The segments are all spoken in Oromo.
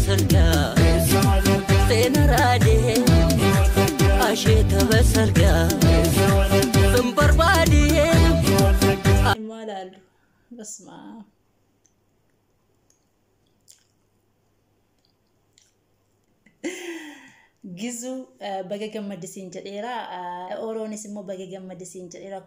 በሰርጋ seenaraadee asheeta በሰርጋ barbaadee. ይማላሉ። በስመ አብ Gizuu baga gammaddisiin jedheera. Oroonis immoo baga gammaddisiin jedheera.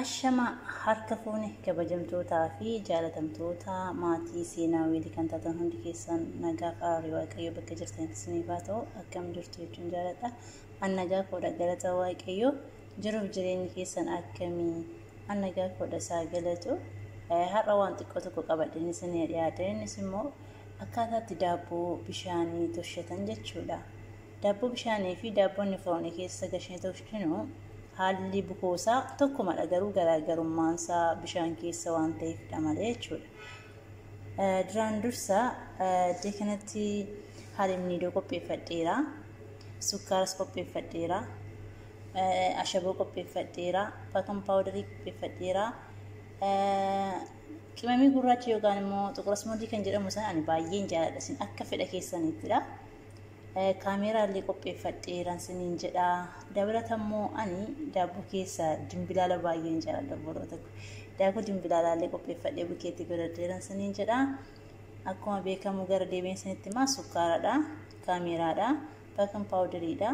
Ashama harka fuune kabajamtootaa fi jaalatamtoota maatii seenaa weelii kan taatan hundi keessan nagaa fi araarri waaqayyoo bakka jirtanitti isiniif haa ta'u. Akkam jirtu jechuun jaaladha. An nagaa koodha galata waaqayyoo jiruuf jireenyi keessan akkamii an nagaa koodha isaa galatu. Har'a waan xiqqoo tokko qabadheen isinii dhiyaate innis immoo akkaataatti daabboo bishaanii tolchatan jechuudha. Daabboo bishaanii fi daabboonni foonii keessa gashee tolchinu haalli bukoosaa tokkumadha garuu garaagarummaansaa bishaan keessa waan ta'eefidha malee jechuudha. Duraan dursa iddoo kanatti halimniidoo qopheeffadheera. Sukkaaras qopheeffadheera. Ashaboo qopheeffadheera. Baking paawudarii qopheeffadheera. Qimamii gurraacha yookaan immoo xuqur asmoodii kan jedhamu sana ani baay'een jaalladha. Isin akka fedha keessaniittidha. Kaameeraa illee qopheeffadheera isiniin jedha. Dabalata immoo ani daabboo keessa dimbilaala baay'een jaalladha obboloota koo. Daakuu dimbilaalaa illee qopheeffadhee bukeetti godhadheera isiniin jedha. Akkuma beekamu gara deebiin isinitti himaa sukkaaradha, kaameeraadha, baking paawudariidha.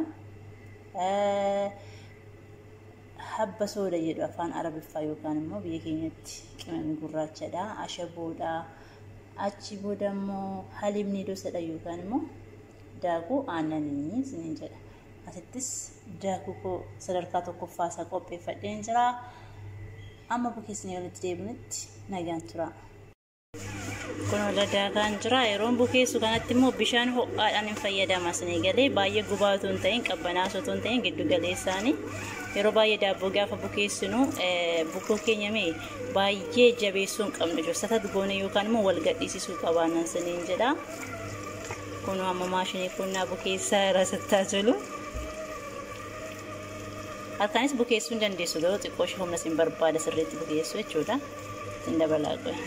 Habba sooda jedhu afaan arabiffaa yookaan immoo biyya keenyatti qimamii gurraachadha, ashaboodha. Achi booda immoo halimni dosadha yookaan immoo daakuu aannanii isiniin jedha. Asittis daakuu koo sadarkaa tokkoffaa isaa qopheeffadheen jira. Amma bukeessinee walitti deebinutti nagaan tura. Kun ola daakaan jira. Yeroon bukeessu kanatti immoo bishaan ho'aadhaan hin fayyadama isinii galee baay'ee gubaa otoo hin ta'in qabbanaa osoo hin ta'in giddu galeessaani. Yeroo baay'ee daabboo gaafa bukeessinu bukoo keenya mee baay'ee jabeessuu hin qabnu jechuudha. Satat goone yookaan immoo wal gadhiisisuu qabaanan isiniin jedha. Kun amma maashinii kunnaa bukeessaa irra sittaa jiru. Harkaanis bukeessuu hin dandeessu garuu xiqqoo ishee humna isin barbaada sirriitti bukeessuu jechuudha. Isin dabalaa qoye.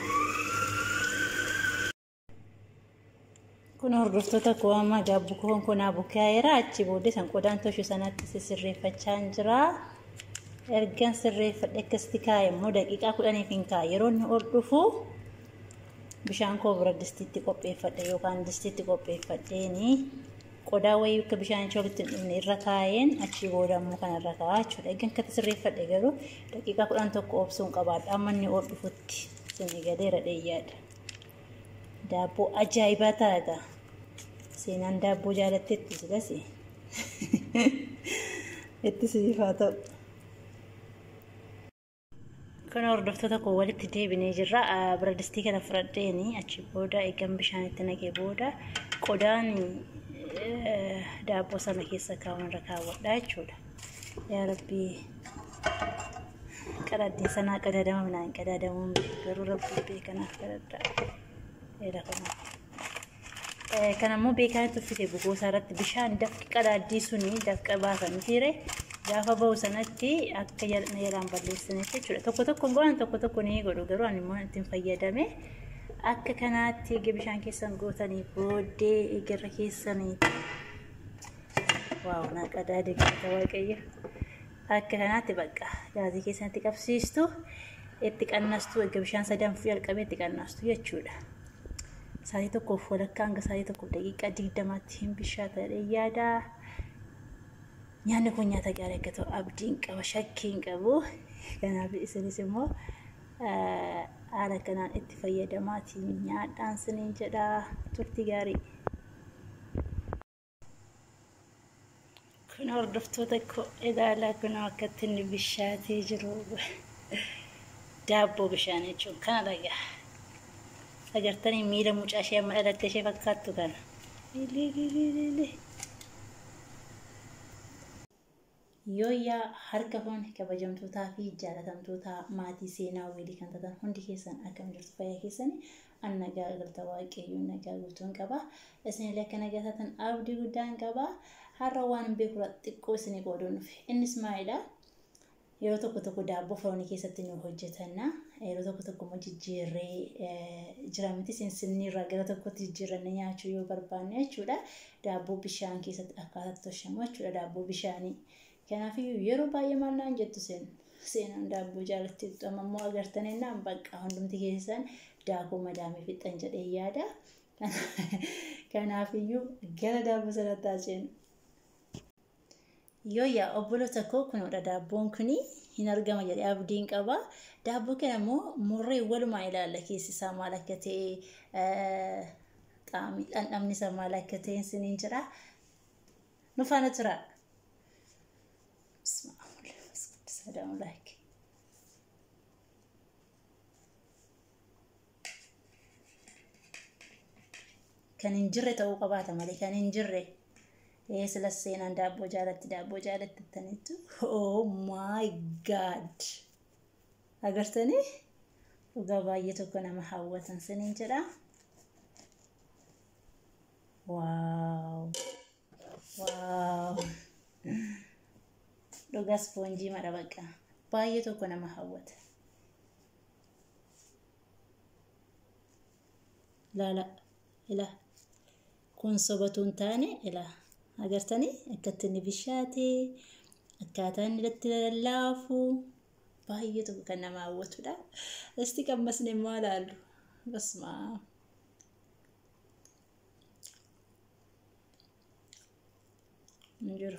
Kun hordoftoota koo amma daabboo koon kunaa bukaa'eera. Achi booddee san qodaan toshu sanatti sirreeffachaa jira. Ergan sirreeffadhe akkasitti kaa'e immoo daqiiqaa 10 hin kaa'e. Yeroo inni ol dhufu bishaan koo bira distiitti qopheeffadhe yookaan distiitti qopheeffadheeni qodaa wayii akka bishaanicha walitti hin dhufne irra kaa'een achi booda immoo kana irra kaa'aa jechuudha. Ergan akkatti sirreeffadhe garuu daqiiqaa 11 obsuun qabaadha. Amma inni ol dhufutti isinii galeera dheeyyaadha. Daabboo ajaa'ibaa ta'a. Seenaan daabboo jaalatteetti silas itti siif haa ta'u. Kun hordoftoota koo walitti deebinee jirra. Biradistii kana fudhadheeni achi booda eegan bishaan itti naqee booda qodaan daabboo sana keessa kaawwan irra kaawwadha jechuudha. Yaa Rabbii qadaaddiin sanaa qadaadama minaan qadaadamuun garuu Rabbii beekanaaf qadaadda. Kan ammoo beekaan tuffise bukoo isaa irratti bishaan dafqi qadaaddii suni dafqa baasan mitiire gaafa bahu sanatti akka jalaan balleessanitti jechuudha. Tokko tokko godhan tokko tokko ni godhu garuu ani immoo ittiin fayyadame akka kanaatti eega bishaan keessan gootanii booddee eegarra keessanii waaw naa qadaade galata waaqayyo akka kanaatti bakka gaazii keessanitti qabsiistu itti qannastu eega bishaan sadanfuu jalqabee itti qannastu jechuudha. Sa'aatii tokkoof walakkaa hanga sa'aatii tokkoof daqiiqaa 20tti hin bishaata yaada. Nyaanni kun nyaata gaarii akka ta'u abdiin qaba shakkii hin qabu. Kanaaf isinis immoo haala kanaan itti fayyadamaatii nyaadhaan isiniin jedha turtii gaarii. Kun hordoftoota koo ilaalaa kun akkatti inni bishaatee jiru daabboo bishaan jechuun kana dhagaa. Agartanii miila mucaa ishee amma dhalatte ishee fakkaattu kana. Yooyyaa harka fuune kabajamtootaa fi jaalatamtoota maatii seenaa weelii kan taatan hundi keessan akkam jirtu fayyaa keessanii an nagaa galata waaqayyoon nagaa guutuun qaba. Isinillee akka nagaa taatan abdii guddaan qaba. Har'a waan hin beeku xiqqoo isinii qooduun dhufe. Innis maalidha? Yeroo tokko tokko daabboo foonii keessatti nu hojjetanna. Yeroo tokko tokko immoo jijjiirree jira miti sinsinni irraa gara tokkotti jijjiirrannee nyaachuu yoo barbaanne jechuudha. Daabboo bishaan keessatti akkaataatti tolchamu jechuudha daabboo bishaanii. Kanaafiyyuu yeroo baay'ee maal naan jettu seenaan daabboo jaalatti amma immoo agartanii naan bakka hundumti keessan daakuu madaamii fixan jedhee yaada. Kanaafiyyuu gara daabboo sanatti haa ceenu. Yooyyaa obboloota koo kunuudha daabboon kuni hin argama jedhee abdiin qaba. Daabboo kana immoo murree walumaa ilaalla keessi isaa maal akka ta'e xaamii dhandhamni isaa maal akka ta'e isiniin jira. Nu faana tura. Bismillah. Kan hin jirre ta'uu qabaata malee kan hin jirre. Sila seenaan daabboo jaalatti daabboo jaalatti jettaniittu. Oh my god! Agartanii? Dhugaa baay'ee tokko nama hawwatan siniin jedha. Waaw! Waaw! Dhugaa ispoonjii mara baqa. Baay'ee tokko nama hawwata. Ilaala. Ilaa. Kun sobatu hin taane ilaa. Agartanii akkatti inni bishaate akkaataa inni irratti lallaafu baay'ee tokko kan nama hawwatudha. Isti qammasne immoo ilaallu. Basmaa. Hin jiru.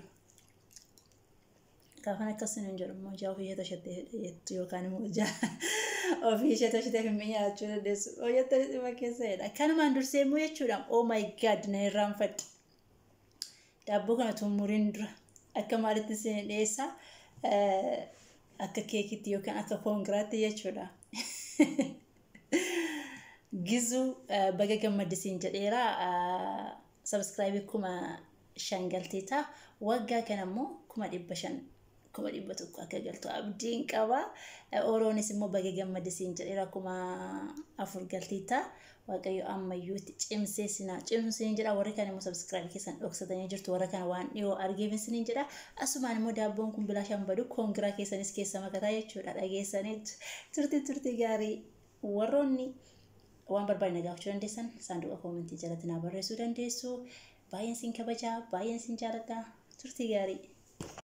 Gaafan akkasii hin jiru immoo ijaa ofii ishee toshattee jettu yookaan immoo ijaa ofii ishee toshattee hin nyaachuu dandeessu. Hojjettanii dhimma keessa jedha. Kanumaan dursee immoo jechuudha. Oh my god na irraanfadhe. Daabboo kana xumuriin dura akka maalitti isin dhiyeessa akka keekitti yookaan akka koongiraatti jechuudha. Gizuu baga gammaddisiin jedheera. Sabskraayibii 5,000 galteeta. Waggaa kana immoo 500,000 100,000 akka galtu abdiin qaba. Oroonis immoo baga gammaddisiin jedheera 4,000 galteeta. Waaqayyo ammayyuutti cimsee sinaa cimseen jedha. Warri kan immoo sabskraayibii keessan dhoksatanii jirtu warra kana waan dhiyoo argeef isiniin jedha. Asumaan immoo daabboon kun bilaashaan badu koongiraa keessanis keessa makataa jechuudha. Dhageessaniitu turtii turtii gaarii warroonni waan barbaadne gaafachuu dandeessan saanduqa koomentii jalatti naa barreessuu dandeessu. Baay'een sin kabajaa, baay'een sin jaaladha. Turtii gaarii.